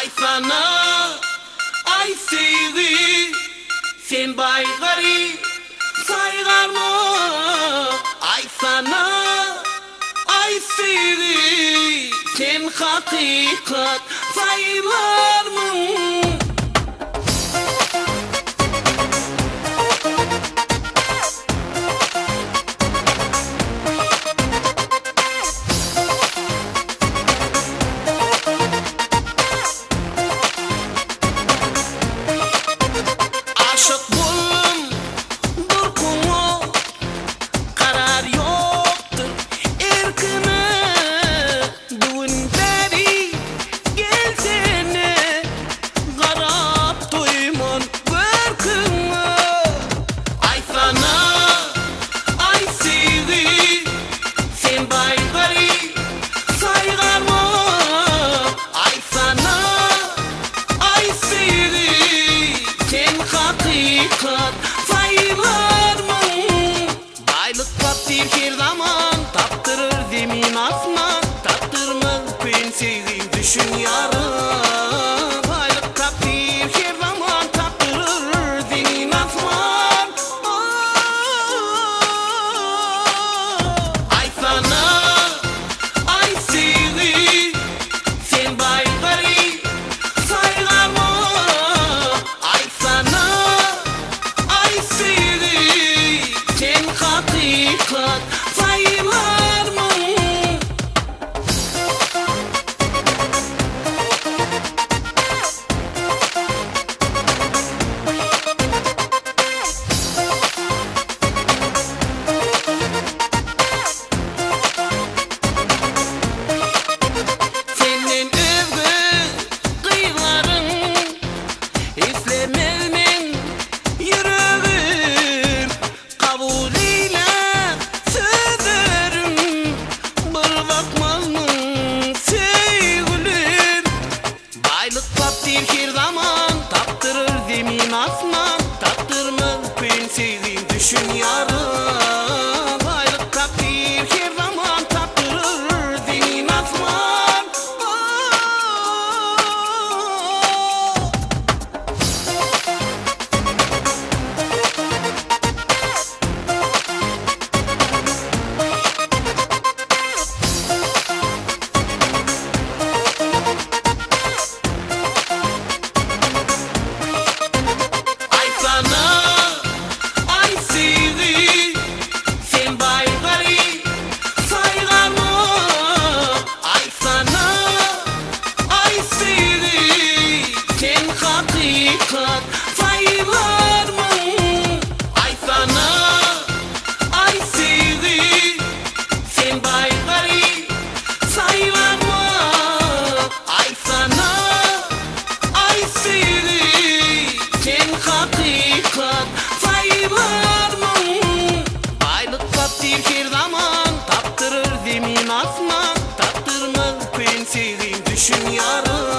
Aýtsana, aý söýgi, sen baý garyp saýgarma. Aýtsana, aý söýgi, sen hakykat saýlarmyň? Aşyk boldum durkuňa, Karar ýokdur erkime. Bu gün bäri gelsene, Garap doýman görküňe. Aýtsana, aý söýgi, sen baý garyp saýgarma. Aýtsana, aý söýgi, sen hakykat saýlarmyň? Baýlyk tapdyr her zaman, Tapdyryr zemin asman, Tapdyrmaz köýen söýgim düşün ýarym. Baýlyk tapdyr her zaman, Tapdyryr zemin asman. Aýtsana, aý söýgi, sen baý garyp saýgarma. Aýtsana, aý söýgi, sen hakykat saýlarmyň? Senden özge gyzlaryň islemez meň ýüregim. Kabul eýle sözlerim, bir bakmazmyň söýgülim. Baýlyk tapdyr her zaman, tapdyryr zemin asman, Tapdyrmaz köýen söýgim düşün ýarym. Baýlyk tapdyr her zaman, tapdyryr zemin asman. Aýtsana, aý söýgi, sen baý garyp saýgarma. Aýtsana, aý söýgi, sen hakykat saýlarmyň? Aýtsana, aý söýgi, sen baý garyp saýgarma. Aýtsana, aý söýgi, sen hakykat saýlarmyň? Baýlyk tapdyr her zaman, tapdyryr zemin asman, Tapdyrmaz köýen söýgim düşün ýarym.